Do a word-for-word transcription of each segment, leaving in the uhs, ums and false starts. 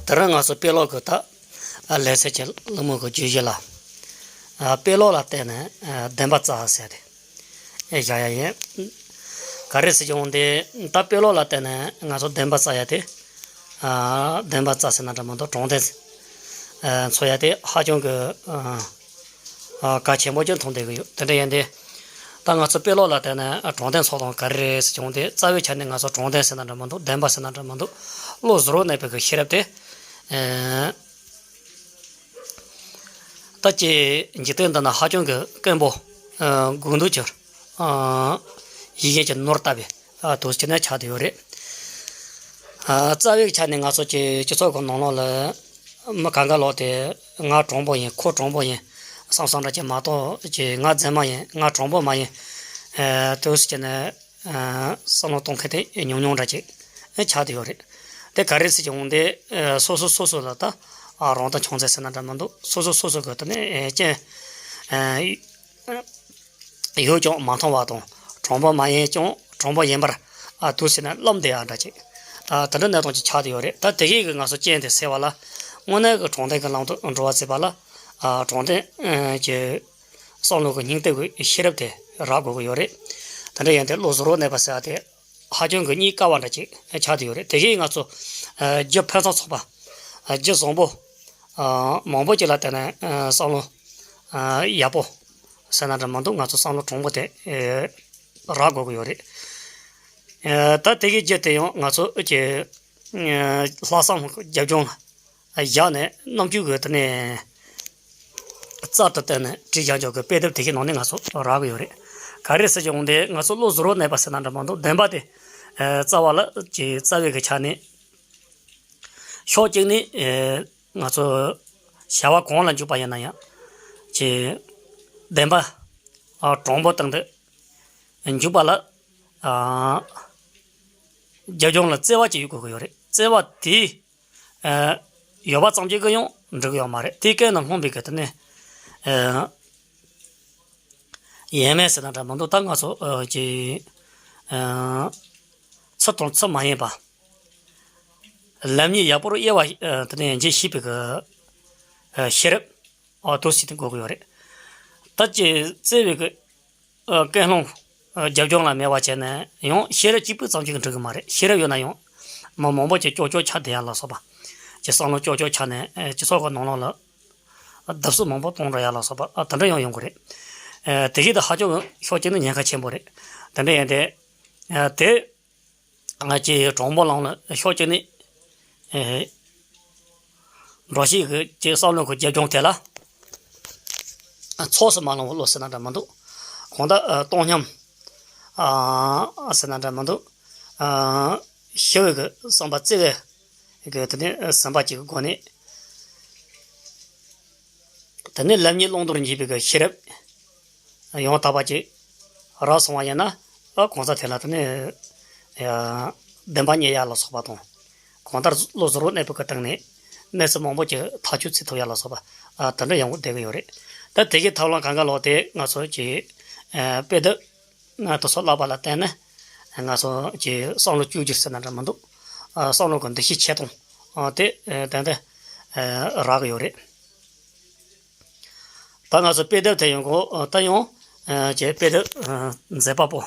དེ་རིང་ང་ཚོ་དཔེ་ཀློག་གི་ད་ལེ་ཚན་གྱི་སློབ་མ་གི་བརྗོད་གཞི་ལ། ཨ། དཔེ་ཀློག་ལ་བརྟེན་ནས་ཨ་བདེན་པ་བཙལ་ཟེར་ཏེ་ཨེ་བཞག་ཡ་ཡིན། ག་རེ་ཟེར་གྱི་འོང་དེ། ད་དཔེ་ཀློག་ལ་བརྟེན་ནས་ང་ཚོ་བདེན་པ་བཙལ་ཡ་དེ། ཨ། བདེན་པ་བཙལ་ཟེར་ན་འདྲ་མི་འདུག་དྲང་བདེན་ཨ་འཚོལ་ཡ་དེ་ཧ་ཅང་གི་ཨ་ཨ་གལ་ཆེན་པོ་ཅིག་མཐོང་བསྡད་ཀྱི་ཡོད། དེ་འདྲ་ཡིན་དུས། ད་ང་ཚོ་དཔེ་ཀློག་ལ་བལྟས་ན་དྲང་བདེན་འཚོལ་སྟངས་ག་རེ་རེད་ཟེར་བྱུང་སྟེ། རྩ་བའི་ཆ་ནས་ང་ཚོ་དྲང་བདེན་ཟེར་ན་འདྲ་མི་འདུག་བདེན་པ་ཟེར་ན་འདྲ་མི་འདུག་བློ་གཟུ་བོར་གནས་པའི་གི་ཤེས་རབ་དེ། ཨེ། ད་ཅི་འཇིག་རྟེན་འདི་ན་ཧ་ཅང་གི་དཀོན་པོ། ཨེ། དགོས་འདོད་ཀྱི། ཨེ། ཡིད་བཞིན་གྱི་ནོར་ལྟ་བུའི་ཨ་དུས་ཚོད་ནས་ཆགས་བསྡད་ཡོད་རེད། ཨ། རྩ་བའི་ཆ་ནས་ང་ཚོ་གི་སྤྱི་ཚོགས་ཀྱི་ནང་ལོགས་ལ་མི་གང་ག་ལོག་དེ་ང་དྲང་པོ་ཡིན། ཁོ་དྲང་པོ་ཡིན་བསམ་བསམ་འདྲ་ཅིག་མ་གཏོགས་ཀྱི་ང་རྫུན་མ་ཡིན། ང་དྲང་པོ་མ་ཡིན། ཨ། དུས་ཚོད་ནས་ཨ་བསམ་བློ་གཏོང་མཁན་དེ་ཉུང་ཉུང་འདྲ་ཅིག་ཨ་ཆགས་བསྡད་ཡོད་རེད། དེ་ག་རེ་ཟེར་གྱི་འོང་དེ། ཨ། སོ་སོ་སོ་སོ་ལ་ད་ཨ་རང་དང་ཆུང་ཚད་ཟེར་ན་འདྲ་མི་འདུག་སོ་སོ་སོ་སོ་གི་དེ་ནས་ཨ་རྐྱེན་ཨ་ཡོད་ཀྱང་མ་མཐོང་བ་དང་། དྲང་པོ་མ་ཡིན་ཀྱང་དྲང་པོ་ཡིན་པར་ཨ་དུས་ཚོད་ནས་རློམ་བསྡད་ཡ་འདྲ་ཅིག་ཨ། དེ་འདྲ་གནས་སྟངས་ཅིག་ཆགས་བསྡད་ཡོད་རེད། ད་དེ་གས་ཀྱི་ང་ཚོ་རྐྱེན་དེ་སེལ་བ་ལ། དངོས་གནས་ཀྱི་དྲང་བདེན་གྱི་ལམ་དུ་འགྲོ་བ་བྱེད་པ་ལ། ཨ། དྲང་བདེན་ཨ་གྱི་བསམ་བློ་གི་སྙིང་སྟོབས་ཀྱི་ཤེས་རབ་དེ་རག་དགོས་ཀྱི་ཡོད་རེད། དེ་འདྲ་ཡིན་དུས་བློ་གཟུ་བོར་གནས་པ་ཟེར་བ་དེ་ཧ་ཅང་གི་རྙེད་དཀའ་བ་འདྲ་ཅིག་ཆགས་བསྡད་ཡོད་རེད། དེ་གས་ང་ཚོ་ཨ་རྒྱུ་ཕན་ཚུན་ཚོགས་པ། ཨ། རྒྱུ་བཟང་པོ་ཨ་མང་པོ་ཅིག་ལ་བརྟེན་ནས་ཨ་བསམ་བློ་ཨ་ཡག་པོ་ཟེར་ན་འདྲ་མི་འདུག་ང་ཚོ་བསམ་བློ་དྲང་པོ་དེ་ཨེ་རག་དགོས་ཀྱི་ཡོད་རེད། ཨ། ད་དེ་གའི་རྒྱུ་དེ་ཡང་ང་ཚོ་ཀྱི་ཨ་ལྷག་བསམ་རྒྱབ་ལྗོངས་ལ་བཞག་ནས་རྣམ་འགྱུར་གྱི་དེ་ནས་རྩལ་དུ་བཏོན་ནས་བྲིས་བཞག་ཆོག་གི་དཔེ་དེབ་དེ་གའི་ནང་ནས་ང་ཚོ་རག་གི་ཡོད་རེད། ག་རེ་ཟེར་གྱི་འོང་དེ། ང་ཚོ་བློ་གཟུ་བོར་གནས་པ་ཟེར་ན་འདྲ་མི་འདུག་བདེན་པ་དེ་ཨ་བཙལ་བ་ལ་ཀྱི་རྩ་བའི་གི་ཆ་ནས་ཕྱོགས་གཅིག་ནས་ཨ་ང་ཚོ་བྱ་བ་གང་ལ་འཇུག་པ་ཡིན་ན་ཡང་ཀྱི་བདེན་པ་ཨ་དྲང་པོ་སྟེང་དུ་འཇུག་པ་ལ་ཨ་རྒྱབ་ལྗོངས་ལ་བརྩེ་བ་ཅིག་ཡོད་དགོས་ཀྱི་ཡོད་རེད། བརྩེ་བ་དེ་ཨ་ཡོད་པ་ཙམ་གྱིས་ཀྱང་འགྲིག་གི་ཡོད་མ་རེད། དེ་ཀུན་ནས་བསླངས་པའི་གི་དེ་ནས་ཨ་ཡིན་མིན་ཟེར་ན་འདྲ་མི་འདུག་ད་ང་ཚོ་ཨ་ཀྱི་ཨ་ཚུལ་དང་ཚུལ་མ་ཡིན་པ། ལམ་གཉིས་ཡག་པོར་དབྱེ་བ་ཨ་དེ་ནས་འབྱེད་ཤེས་པའི་གི་ཨ་ཤེས་རབ་ཨ་དེ་ཞིག་དགོས་ཀྱི་ཡོད་རེད། ད་ཀྱི་བརྩེ་བའི་གི་ཨ་ཀུན་སློང་ཨ་རྒྱབ་ལྗོངས་ལ་མེད་པ་བྱས་ནས་ཡང་ཤེས་རབ་གཅིག་པུ་ཙམ་གྱིས་འགྲིག་གི་མ་རེད། ཤེས་རབ་ཡོད་ན་ཡང་མི་མང་པོ་ཅིག་ཀྱོག་ཀྱོག་ཆགས་བསྡད་ཡ་ལ་སོགས་པ། ཀྱི་བསམ་བློ་ཀྱོག་ཀྱོག་ཆགས་ནས་ཨ་སྤྱི་ཚོགས་ཀྱི་ནང་ལོགས་ལ་བརྡབ་གསིག་མང་པོ་གཏོང་འགྲོ་ཡ་ལ་སོགས་པ་ཨ་དེ་འདྲ་ཡང་ཡོང་གི་རེད། ཨ་དེ་བཞིན་དུ་ཧ་ཅང་གི་ཕྱོགས་གཅིག་ནས་ཉེན་ཁ་ཆེན་པོ་རེད། དེ་འདྲ་ཡིན་ཏེ་ཨ་དེ། ང་ཀྱི་དྲང་པོ་ལམ་ལ་ཕྱོགས་གཅིག་ནས་ཨེ་འགྲོ་བྱེད་ཀྱི་ཀྱི་བསམ་བློ་གི་རྒྱབ་ལྗོངས་དེ་ལ་ཚོགས་སུ་མ་ལང་བའི་བློ་ཟེར་ན་འདྲ་མི་འདུག་གང་ལྟར་ཨ་བཏང་སྙོམས་ཨ་ཟེར་ན་འདྲ་མི་འདུག་ཨ་ཞི་བའི་གི་བསམ་པ་བརྩེ་བའི་གི་དེ་ནས་སེམས་པ་གཅིག་གི་སྒོ་ནས། དེ་ནས་ལམ་གཉིས་བླང་དོར་འབྱེད་པའི་གི་ཤེས་རབ་ཡང་དག་པ་ཅིག་རག་སོང་བ་ཡིན་ན། ཨ་གང་ཟག་དེ་ལ་དེ་ནས་ཨ་བདེན་པ་རྙེད་ཡ་ལ་སོགས་པ་དང་། གང་ལྟར་བློ་གཟུ་བོར་གནས་པའི་གི་སྟེང་ནས་གནས་ཚུལ་མང་པོ་ཅིག་ཐག་གཅོད་བྱེད་ཐུབ་ཡ་ལ་སོགས་པ་ཨ་དེ་འདྲ་ཡོང་གི་བསྡད་ཀྱི་ཡོད་རེད། ད་དེ་གའི་ཐབས་ལམ་གང་ག་ལོག་དེ་ང་ཚོ་གི་ཨ་དཔེ་དེབ་ང་དེ་ཚོ་བཀླགས་པ་ལ་བརྟེན་ནས་ང་ཚོ་གི་བསམ་བློ་བཅོས་བསྒྱུར་ཟེར་ན་འདྲ་མི་འདུག་ཨ་བསམ་བློ་གི་འདུ་ཤེས་ཆེ་མཐོང་ཨ་དེ་ཨ་ཏན་ཏན་ཨ་རག་གི་ཡོད་རེད། ད་ང་ཚོ་དཔེ་དེབ་དེ་ཡོང་གོ་ད་ཡང་ཨ་ཀྱི་དཔེ་དེབ་ཨ་མཛད་པ་པོ།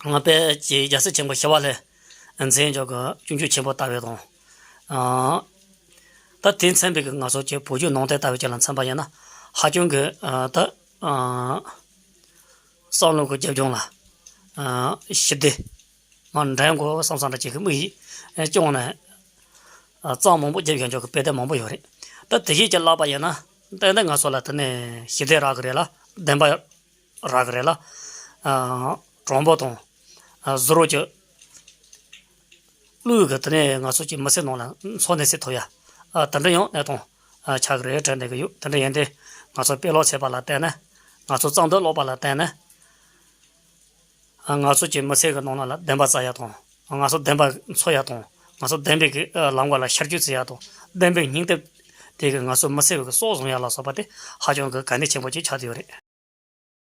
ང་དཔེ་ཀྱི་རྒྱལ་སྲས་ཆེན་པོ་ཞི་བ་ལྷས་མཚན་འཇོག་གི་སྤྱོད་འཇུག་ཆེན་པོ་ལྟ་བུའི་དང་། ཨ་ད་དེ་མཚན་པའི་གི་ང་ཚོ་ཀྱི་བོད་བརྒྱུད་ནང་བསྟན་ལྟ་བུའི་ཅིག་ལ་མཚོན་པ་ཡིན་ན། ཧ་ཅང་གི་ཨ་ད་ཨ་བསམ་བློ་གི་རྒྱབ་ལྗོངས་ལ་ཨ་ཞི་བདེ་མར་འདྲེན་དགོས་བསམ་བསམ་འདྲ་ཅིག་གི་དམིགས་ཡུལ་བཅངས་ནས་ཨ་གཙང་མང་པོ་བརྒྱབ་ཡོང་ཆོག་གི་དཔེ་དེབ་མང་པོ་ཡོད་རེད། ད་དེ་བཞིན་ཅིག་བཀླགས་པ་ཡིན་ན་ཏན་ཏན་ང་ཚོ་ལ་དེ་ནས་ཞི་བདེ་རག་གི་རེད་ལ། བདེན་པ་རག་གི་རེད་ལ། ཨ་དྲང་པོ་དང་ཨ་གཟུ་བོར་གྱི་བློ་གི་དེ་ནས་ང་ཚོ་གི་མི་ཚེ་ནང་ལ་འཚོ་གནས་བྱེད་ཐུབ་ཡ་ཨ་དེ་འདྲ་ཡང་གནས་སྟངས་ཨ་ཆགས་ཀྱི་རེད་དྲན་བསྡད་ཀྱི་ཡོད། དེ་འདྲ་ཡིན་ཏེ་ང་ཚོ་དཔེ་ཀློག་བྱས་པ་ལ་བརྟེན་ནས། ང་ཚོ་རྩོམ་འདི་ཀློག་པ་ལ་བརྟེན་ནས། ང་ཚོ་གི་མི་ཚེ་གི་ནང་ལ་བདེན་པ་བཙལ་ཡ་དང་། ང་ཚོ་བདེན་པ་འཚོལ་ཡ་དང་། ང་ཚོ་བདེན་པའི་གི་ལམ་ཁ་ལ་ཤར་སྐྱོད་བྱེད་ཡ་དང་། བདེན་པའི་སྙིང་སྟོབས་དེ་གི་ང་ཚོ་མི་ཚེ་གི་སྲོག་བཟུང་ཡ་ལ་སོགས་པ་དེ་ཧ་ཅང་གི་གལ་གནད་ཆེན་པོ་ཅིག་ཆགས་བསྡད་ཡོད་རེད།